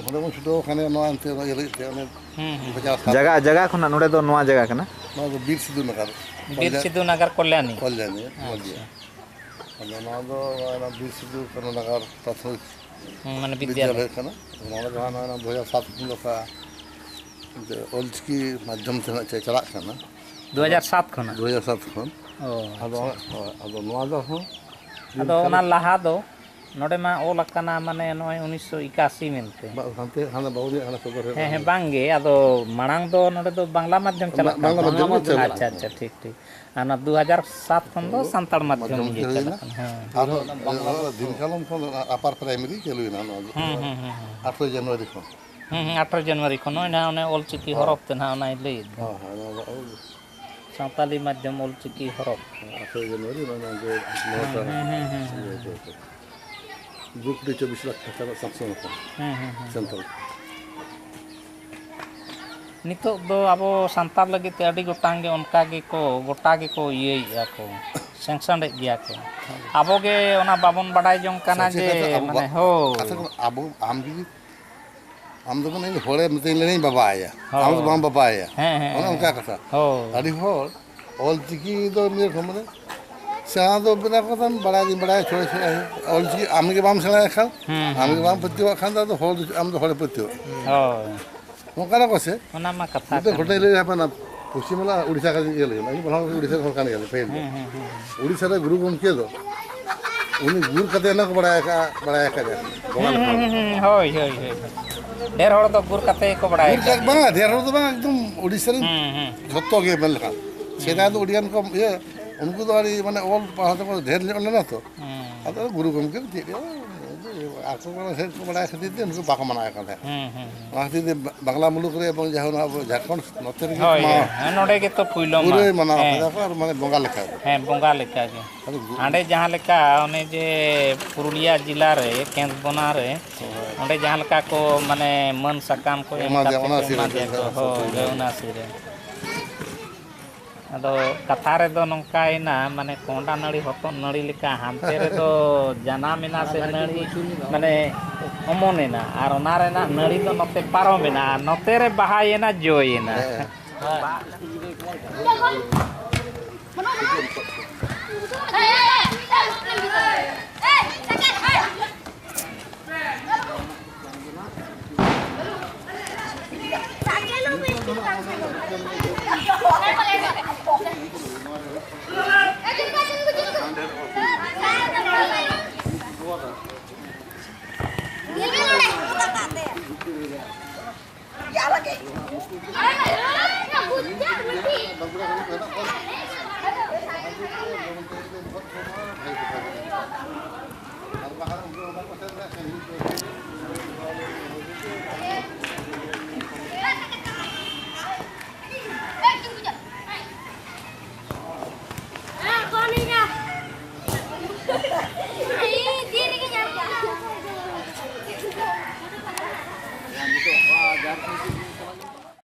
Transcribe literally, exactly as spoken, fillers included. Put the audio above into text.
ᱱᱚᱰᱮ ᱵᱚᱱ ᱪᱷᱩᱴᱟᱹᱣ ᱟᱠᱟᱱᱟ ᱱᱚᱣᱟ ᱮᱱᱛᱮ ᱚᱱᱟ ᱤᱭᱟᱹ ᱞᱟᱹᱜᱤᱫ ᱛᱮ, ᱚᱱᱮ ᱦᱩᱸ, ᱦᱩᱸ᱾ ᱵᱟᱡᱟᱨ ᱥᱟᱵ ᱡᱟᱭᱜᱟ, ᱡᱟᱭᱜᱟ ᱠᱷᱚᱱᱟᱜ ᱱᱚᱰᱮ ᱫᱚ ᱱᱚᱣᱟ ᱡᱟᱭᱜᱟ ᱠᱟᱱᱟ? ᱱᱚᱣᱟ ᱫᱚ ᱵᱤᱨ ᱥᱤᱫᱩ ᱱᱟᱜᱟᱨ᱾ ᱵᱤᱨ ᱠᱚᱞᱭᱟ-, ᱥᱤᱫᱩ ᱱᱟᱜᱟᱨ ᱠᱚᱞᱭᱟᱱᱤ᱾ ᱠᱚᱞᱭᱟᱱᱤ, ᱟᱪᱪᱷᱟ᱾ ᱠᱚᱞᱭᱟ᱾ ᱟᱫᱚ ᱱᱚᱣᱟ ᱫᱚ ᱚᱱᱟ ᱵᱤᱨ ᱥᱤᱫᱩ ᱠᱟᱹᱱᱩ ᱱᱟᱜᱟᱨ ᱯᱨᱟᱛᱷᱚᱢᱤᱠ ᱦᱩᱸ, ᱢᱟᱱᱮ ᱵᱤᱫᱽᱭᱟᱞᱚᱭ᱾ ᱵᱤᱫᱽᱭᱟᱞᱚᱭ ᱠᱟᱱᱟ᱾ ᱱᱚᱣᱟ ᱫᱚ ᱦᱟᱱᱟ, ᱦᱟᱱᱟ ᱫᱩ ᱦᱟᱡᱟᱨ ᱥᱟᱛ ᱠᱷᱚᱱ ᱫᱚ ᱚᱠᱟ ᱡᱮ ᱚᱞᱪᱤᱠᱤ ᱢᱟᱫᱽᱫᱷᱚᱢ ᱛᱮ ᱱᱟᱜ ᱪᱮ-, ᱪᱟᱞᱟᱜ ᱠᱟᱱᱟ᱾ ᱫᱩ ᱦᱟᱡᱟᱨ ᱥᱟᱛ ᱠᱷᱚᱱᱟᱜ? ᱫᱩ ᱦᱟᱡᱟᱨ ᱥᱟᱛ ᱠᱷᱚᱱ᱾ ᱚ, ᱟᱫᱚ ᱟᱪᱪᱷᱟ, ᱚᱱᱟ, ᱟᱪᱪᱷᱟ᱾ ᱦᱳᱭ, ᱟᱫᱚ ᱱᱚᱣᱟ ᱫᱚ ᱦᱚᱸ ᱟᱫᱚ ᱚᱱᱟ ᱞᱟᱦᱟ ᱫᱚ ᱱᱚᱰᱮ ᱢᱟ ᱚᱞ ᱟᱠᱟᱱᱟ, ᱢᱟᱱᱮ, ᱱᱚᱜᱼᱚᱭ ᱩᱱᱤᱥᱥᱚ ᱮᱠᱟᱥᱤ ᱢᱮᱱᱛᱮ᱾ ᱵᱟ-, ᱦᱟᱱᱛᱮ, ᱦᱟᱱᱟ ᱵᱟᱵᱩ ᱧᱚᱜ ᱦᱟᱱᱟ ᱥᱚᱫᱚᱨ ᱨᱮ ᱦᱮᱸ, ᱦᱮᱸ, ᱵᱟᱝ᱾ ᱵᱟᱝ ᱜᱮ, ᱟᱫᱚ ᱢᱟᱲᱟᱝ ᱫᱚ ᱱᱚᱰᱮ ᱫᱚ ᱵᱟᱝᱞᱟ ᱢᱟᱫᱽᱫᱷᱚᱢ ᱵᱟ-, ᱪᱟᱞᱟᱜ ᱠᱟᱱ ᱵᱟᱝᱞᱟ ᱛᱟᱦᱮᱸᱫ᱾ ᱢᱟᱫᱽᱫᱷᱚᱢ ᱜᱮ ᱪᱟᱞᱟᱜ ᱟᱪᱪᱷᱟ, ᱠᱟᱱᱟ᱾ ᱟᱪᱪᱷᱟ, ᱴᱷᱤᱠ, ᱴᱷᱤᱠ᱾ ᱟᱨ ᱚᱱᱟ ᱫᱩ ᱦᱟᱡᱟᱨ ᱥᱟᱛ ᱠᱷᱚᱱ ᱫᱚ ᱦᱳᱭ, ᱥᱟᱱᱛᱟᱲ ᱢᱟᱫᱽᱫᱷᱚᱢ ᱢᱟᱫᱽᱫᱷᱚᱢ ᱜᱮ ᱛᱮ ᱦᱩᱭᱱᱟ᱾ ᱪᱟᱞᱟᱜ ᱠᱟᱱᱟ᱾ ᱦᱮᱸ᱾ ᱟᱨᱦᱚᱸ, ᱟᱨᱦᱚᱸ ᱫᱤᱱ ᱠᱟᱞᱚᱢ ᱠᱷᱚᱱ ᱟᱯᱟᱨ ᱯᱨᱟᱭᱢᱟᱨᱤ ᱪᱟᱹᱞᱩᱭᱮᱱᱟ ᱱᱚᱣᱟ ᱫᱚ᱾ ᱦᱩᱸ, ᱦᱩᱸ, ᱦᱩᱸ, ᱦᱩᱸ᱾ ᱟᱴᱷᱨᱚᱭ ᱡᱟᱱᱩᱣᱟᱨᱤ ᱠᱷᱚᱱ᱾ ᱦᱩᱸ, ᱦᱩᱸ, ᱟᱴᱷᱨᱚ ᱡᱟᱱᱩᱣᱟᱨᱤ ᱠᱷᱚᱱ ᱱᱚᱜᱼᱚᱭ ᱱᱟᱦᱟᱜ ᱚᱱᱮ ᱚᱞ ᱪᱤᱠᱤ ᱦᱚᱨᱚᱯ ᱛᱮ ᱱᱟᱦᱟᱜ ᱚᱱᱟᱭ ᱞᱟᱹᱭᱮᱫ ᱫᱚ᱾ ᱦᱳᱭ, ᱦᱳᱭ, ᱱᱚᱣᱟ ᱫᱚ ᱚᱞ ᱥᱟᱱᱛᱟᱞᱤ ᱢᱟᱫᱽᱫᱷᱚᱢ ᱚᱞ ᱪᱤᱠᱤ ᱦᱚᱨᱚᱯ᱾ ᱟᱴᱷᱨᱚᱭ ᱡᱟᱱᱩᱣᱟᱨᱤ ᱱᱚᱣᱟ ᱫᱚ ᱱᱚᱣᱟ ᱦᱩᱸ, ᱫᱚ ᱦᱩᱸ, ᱦᱩᱸ, ᱦᱩᱸ, ᱦᱩᱸ᱾ ᱤᱭᱟᱹ ᱫᱚ ᱫᱩ ᱠᱳᱴᱤ ᱪᱚᱵᱵᱤᱥ ᱞᱟᱠᱷ ᱴᱟᱠᱟ ᱨᱮᱱᱟᱜ sanction ᱟᱠᱟᱱᱟ᱾ ᱦᱩᱸ, ᱦᱩᱸ, ᱦᱩᱸ, ᱦᱩᱸ᱾ ᱥᱟᱱᱛᱟᱲ᱾ ᱱᱤᱛᱚᱜ ᱫᱚ ᱟᱵᱚ ᱥᱟᱱᱛᱟᱲ ᱞᱟᱹᱜᱤᱫ ᱛᱮ ᱟᱹᱰᱤ ᱜᱚᱴᱟᱝ ᱜᱮ ᱚᱱᱠᱟ ᱜᱮᱠᱚ, ᱜᱚᱴᱟ ᱜᱮᱠᱚ ᱤᱭᱟᱹᱭᱮᱫᱼᱟ ᱠᱚ, sanction ᱮᱫ ᱜᱮᱭᱟ ᱠᱚ᱾ ᱟᱵᱚ ᱜᱮ ᱚᱱᱟ ᱵᱟᱵᱚᱱ ᱵᱟᱰᱟᱭ ᱡᱚᱝ ᱠᱟᱱᱟ ᱥᱟᱹᱨᱤ ᱡᱮ, ᱠᱟᱛᱷᱟ, ᱟᱵᱚ ᱢᱟᱱᱮ, ᱵᱟ-, ᱦᱳᱭ᱾ ᱠᱟᱛᱷᱟ ᱠᱟᱱᱟ, ᱟᱵᱚ, ᱟᱢ ᱡᱩᱫᱤ ᱟᱢ ᱫᱚ ᱢᱟᱱᱮ ᱦᱚᱲᱮ ᱢᱤᱛᱟᱹᱧ ᱞᱮᱱᱟᱧ ᱵᱟᱵᱟᱭᱟ, ᱦᱳᱭ᱾ ᱟᱢ ᱫᱚ ᱵᱟᱢ ᱵᱟᱵᱟᱭᱟ᱾ ᱦᱮᱸ, ᱦᱮᱸ, ᱚᱱᱮ ᱦᱮᱸ᱾ ᱚᱱᱠᱟ ᱠᱟᱛᱷᱟ᱾ ᱦᱳᱭ᱾ ᱟᱹᱰᱤ ᱦᱚᱲ ᱚᱞ ᱪᱤᱠᱤ ᱫᱚ ᱱᱤᱭᱟᱹ ᱠᱷᱚᱱ ᱢᱟᱱᱮ ᱥᱮᱬᱟ ᱫᱚ ᱵᱮᱱᱟᱣ ᱠᱟᱛᱷᱟ ᱵᱟᱲᱟᱭ ᱫᱚᱧ ᱵᱟᱲᱟᱭᱟ, ᱪᱷᱚᱲᱟ ᱪᱷᱚᱲᱟ ᱚᱞ ᱪᱤᱠᱤ ᱟᱢ ᱜᱮ ᱵᱟᱢ ᱥᱮᱬᱟᱭ ᱠᱷᱟᱱ, ᱦᱩᱸ, ᱟᱢ ᱜᱮ ᱦᱩᱸ, ᱵᱟᱢ ᱦᱩᱸ᱾ ᱯᱟᱹᱛᱭᱟᱹᱣᱟᱜ ᱠᱷᱟᱱ ᱫᱚ ᱟᱫᱚ ᱦᱚᱲ ᱫᱚ ᱟᱢ ᱫᱚ ᱦᱚᱲᱮ ᱯᱟᱹᱛᱭᱟᱹᱣᱟᱜ᱾ ᱦᱳᱭ᱾ ᱚᱱᱠᱟ ᱫᱚ ᱠᱚᱥᱮ ᱚᱱᱟ ᱢᱟ ᱠᱟᱛᱷᱟ ᱢᱤᱫᱴᱮᱱ ᱠᱟᱱ ᱜᱷᱚᱴᱚᱱᱟᱧ ᱜᱮ᱾ ᱞᱟᱹᱭ ᱟᱯᱮ ᱚᱱᱟ ᱯᱚᱥᱪᱤᱢ ᱵᱟᱝᱞᱟ ᱩᱲᱤᱥᱥᱟ ᱠᱟᱛᱷᱟᱧ ᱞᱟᱹᱭ ᱞᱮᱜᱮ, ᱤᱧ ᱯᱟᱲᱦᱟᱣ ᱠᱟᱛᱮ ᱩᱲᱤᱥᱥᱟ ᱨᱮᱱ ᱦᱚᱲ ᱠᱟᱱ ᱜᱮᱭᱟᱞᱮ ᱯᱟᱹᱦᱤᱞ ᱫᱚ᱾ ᱦᱩᱸ, ᱦᱩᱸ, ᱦᱩᱸ, ᱦᱩᱸ᱾ ᱩᱲᱤᱥᱥᱟ ᱨᱮ ᱜᱩᱨᱩ ᱜᱚᱢᱠᱮ ᱫᱚ ᱩᱱᱤ ᱜᱩᱨ ᱠᱟᱛᱮ ᱚᱱᱟ ᱠᱚ ᱵᱟᱲᱟᱭ ᱟᱠᱟᱫᱼᱟ, ᱵᱟᱲᱟᱭ ᱟᱠᱟᱫᱼᱟ ᱦᱩᱸ, ᱵᱚᱸᱜᱟ ᱦᱩᱸ, ᱞᱮᱠᱟ᱾ ᱦᱩᱸ, ᱦᱩᱸ, ᱦᱳᱭ, ᱦᱳᱭ, ᱦᱳᱭ᱾ ᱰᱷᱮᱨ ᱦᱚᱲ ᱫᱚ ᱜᱩᱨ ᱠᱟᱛᱮ ᱜᱮᱠᱚ ᱵᱟᱲᱟᱭ ᱜᱩᱨ ᱟᱠᱟᱫ ᱠᱟᱛᱮ ᱜᱮᱭᱟ᱾ ᱵᱟᱝᱟ, ᱰᱷᱮᱨ ᱦᱚᱲ ᱫᱚ ᱵᱟᱝ, ᱮᱠᱫᱚᱢ ᱩᱲᱤᱥᱥᱟ ᱨᱮᱱ ᱦᱩᱸ, ᱦᱩᱸ᱾ ᱡᱷᱚᱛᱚ ᱜᱮ ᱢᱮᱱ ᱞᱮᱠᱷᱟᱱ᱾ ᱦᱩᱸ᱾ ᱥᱮᱫᱟᱭ ᱫᱚ ᱟᱹᱰᱤ ᱜᱟᱱ ᱠᱚ ᱤᱭᱟᱹ, ᱩᱱᱠᱩ ᱫᱚ ᱟᱹᱰᱤ ᱢᱟᱱᱮ ᱚᱞ ᱯᱟᱲᱦᱟᱣ ᱛᱮᱠᱚ ᱰᱷᱮᱨ ᱧᱚᱜ ᱞᱮᱱᱟ ᱛᱚ᱾ ᱦᱩᱸ᱾ ᱟᱫᱚ ᱜᱩᱨᱩ ᱜᱚᱢᱠᱮ ᱫᱚ ᱪᱮᱫ ᱟᱠᱚ ᱥᱮᱫ ᱠᱚ ᱵᱟᱲᱟᱭ ᱠᱷᱟᱹᱛᱤᱨ ᱛᱮ ᱩᱱᱠᱩ ᱵᱟᱠᱚ ᱢᱟᱱᱟᱣᱮᱫ ᱠᱟᱱ ᱛᱟᱦᱮᱸᱫ᱾ ᱦᱩᱸ, ᱦᱩᱸ, ᱦᱩᱸ᱾ ᱚᱱᱟ ᱠᱷᱟᱹᱛᱤᱨ ᱛᱮ ᱵᱟᱝᱞᱟ ᱢᱩᱞᱩᱠ ᱨᱮ ᱮᱵᱚᱝ ᱡᱟᱦᱟᱸ ᱱᱚᱣᱟ ᱟᱵᱚ ᱡᱷᱟᱲᱠᱷᱚᱸᱰ ᱱᱚᱛᱮ ᱨᱮᱜᱮ ᱦᱳᱭ, ᱢᱟᱱᱟᱣᱟ᱾ ᱦᱳᱭ, ᱦᱮᱸ, ᱱᱚᱰᱮ ᱜᱮᱛᱚ ᱯᱩᱭᱞᱳ ᱢᱟ᱾ ᱯᱩᱨᱟᱹᱭ ᱢᱟᱱᱟᱣ ᱦᱮᱸ᱾ ᱠᱟᱫᱟ ᱠᱚ ᱟᱨ ᱢᱟᱱᱮ ᱵᱚᱸᱜᱟ ᱞᱮᱠᱟ ᱜᱮ᱾ ᱦᱮᱸ, ᱵᱚᱸᱜᱟ ᱞᱮᱠᱟ ᱜᱮ᱾ ᱟᱫᱚ ᱜᱩ- ᱦᱟᱸᱰᱮ ᱡᱟᱦᱟᱸ ᱞᱮᱠᱟ ᱚᱱᱮ ᱡᱮ ᱯᱩᱨᱩᱞᱤᱭᱟᱹ ᱡᱮᱞᱟ ᱨᱮ ᱠᱮᱸᱫᱽᱵᱚᱱᱟ ᱨᱮ ᱦᱳᱭ᱾ ᱚᱸᱰᱮ ᱡᱟᱦᱟᱸ ᱞᱮᱠᱟ ᱠᱚ ᱢᱟᱱᱮ ᱢᱟᱹᱱ ᱥᱟᱠᱟᱢ ᱠᱚ ᱮᱢ ᱮᱢᱟ ᱫᱮᱭᱟ, ᱠᱟᱛᱮ ᱚᱱᱟ ᱠᱚ ᱥᱤᱨᱟᱹ ᱮᱢᱟ ᱛᱮ ᱫᱮᱭᱟ ᱠᱚ, ᱡᱟᱦᱟᱸ ᱦᱳᱭ, ᱥᱟᱹᱠᱷᱤ ᱦᱳᱭ, ᱢᱮᱱᱟᱜᱼᱟ᱾ ᱚᱱᱟ ᱥᱤᱨᱟᱹ᱾ ᱟᱫᱚ ᱠᱟᱛᱷᱟ ᱨᱮᱫᱚ ᱱᱚᱝᱠᱟᱭᱮᱱᱟ, ᱢᱟᱱᱮ ᱠᱚᱸᱦᱰᱟ ᱱᱟᱹᱲᱤ ᱦᱚᱛᱚᱫ ᱱᱟᱹᱲᱤ ᱞᱮᱠᱟ, ᱦᱟᱱᱛᱮ ᱨᱮᱫᱚ ᱡᱟᱱᱟᱢ ᱮᱱᱟ ᱥᱮ ᱱᱟᱹᱲᱤ, ᱢᱟᱱᱮ ᱚᱢᱚᱱᱮᱱᱟ ᱟᱨ ᱚᱱᱟ ᱨᱮᱱᱟᱜ ᱱᱟᱹᱲᱤ ᱫᱚ ᱱᱚᱛᱮ ᱯᱟᱨᱚᱢᱮᱱᱟ ᱟᱨ ᱱᱚᱛᱮ ᱨᱮ ᱵᱟᱦᱟᱭᱮᱱᱟ, ᱡᱚᱭᱮᱱᱟ᱾